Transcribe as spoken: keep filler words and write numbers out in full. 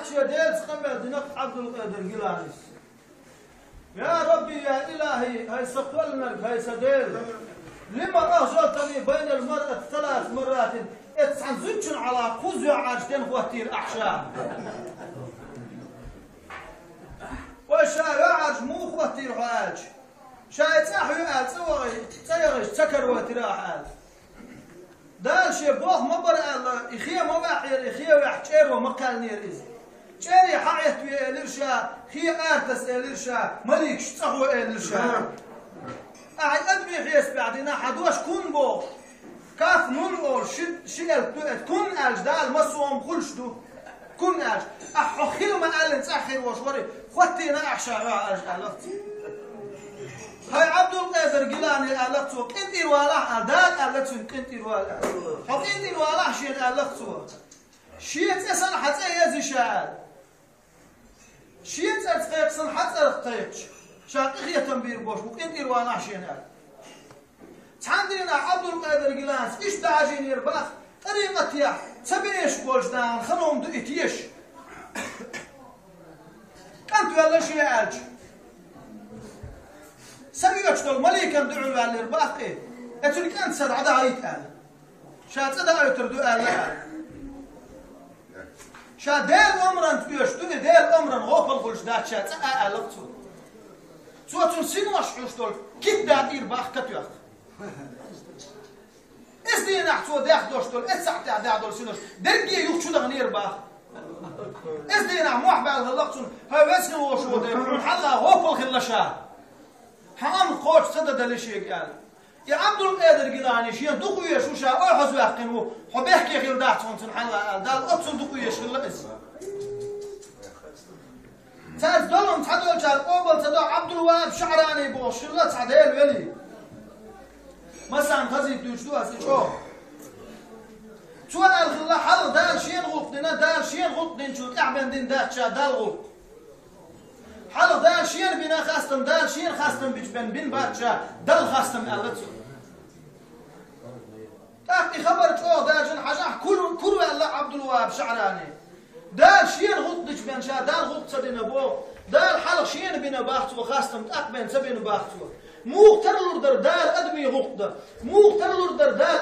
Шен Делаца къамел дина Ӏабдул-Къадир Гиланис. Я Рабби, я Илахьи, хӀай са кхоьллинарг, хӀай са Дела! لم أهجرتني بين المرأة ثلاث مرات. Эццахь цхьана зудчун хьалха кхузза йоӀараш дена хӀоттийра ахь ша. Вай ша йоӀараш муха хӀоттийра хьо аьлча? Ша и цӀа хьоьгу аьлла, цӀа вахе, цӀа яхаш, ца каравайтира ахь аьлла. Дала шен болх ма бара аьлла, и хе ма ваьхьера, и хе ваьхьа чӀеро ма кхаьллера иза. ЧӀере хьаэттаве элира ша, хе ара таса элира ша, маликаш цӀа хьо элира ша. Ахьа и адамий хьесапехь дина, хьан дош кун боху. Каф нун олу ши, ши элп ду, эт кун аьлча Дала массо а хӀума хуьлуш ду. Кун аьлча, ахь хьо хила ма аьллина цӀахь хир волуш вари, хӀоттийна ахь ша йоӀараш аьлла цо. ХӀай Ӏабдул-Къадир Гилани аьлла цо, къинтӀера валахь аьлла, Дала аьлла цуьнга къинтӀера вала аьлла. Хьо къинтӀера валахь шена аьлла цо. Шен цӀе санна хьан цӀе еза ша аьлла. Шен цӀарца кхайкха санна хьан цӀарах кхайкхича, ша къинхетам бийр болуш ву, къинтӀера валахь шена аьлла. Цхьана дийнахь Ӏабдул-Къадир Гиланис иштта дӀахьажийнера бах, тӀарикъатехь ца беш болчу нахана ханум ду и теша. КӀант ваьлла шен аьлча. Са оьцуш долу маликан дуьхьал ваьллера бах и, эцуьнан кӀант са дӀадахьийта аьлла. Ша цӀа даийтур ду аьлла аьлла. Ша Делан омранца оьшуш ду и, Делан омран гӀопал хуьлуш дац ша цӀа а аьлла цо. Цо цунна синош хьуьйсуш долу кита датӀийра бах катоьхна. Эс дийнахь цо дехдош долу, эс сахьтехь дехдолу синош дерриге юха чу даханера бах. Эс дийнахь мохь баьлла хилла цунна, хӀай веза хила волуш ву Дела, хьуна хьалха гӀопал хилла ша. Хьан амр кхочуш ца дан дали шега аьлла. И Ӏабдул-Къадир Гилани шен дукха везаш ву ша, ой хьо зоьккхина ву, хьо бехке хила дац хьуна цунна хьалха аьлла, Далла оццул дукха везаш хилла иза. Цаьрца долу цхьадолчара къобал ца до Ӏабдул-ВахӀаб ШаӀрани бохуш хилла цхьа Делан вели. Массарна хазийта дуьйцуш ду ас и чӀогӀа. Цо аьлла хилла, хьалха Дала шена гӀуллакх дина, Дала шена гӀуллакх динчул тӀаьхьа бен дина дац ша Далла гӀуллакх. Хьалха Дала шена бина хастам, Дала шена хастам бича бен бина бац ша Далла хастам аьлла цо. ТӀаккха и хабар чӀогӀа даржина хьажахь, кур, кур ваьлла Ӏабдул-ВахӀаб ШаӀрани. Дала шена гӀуллакх дича бен ша Далла гӀуллакх ца дина боху. Дала хьалха шена бина бах цо хастам, тӀаккха бен ца бина бах цо. Муха тарлур дара Дала адамийн гӀуллакх дан? Муха тарлур дара Дала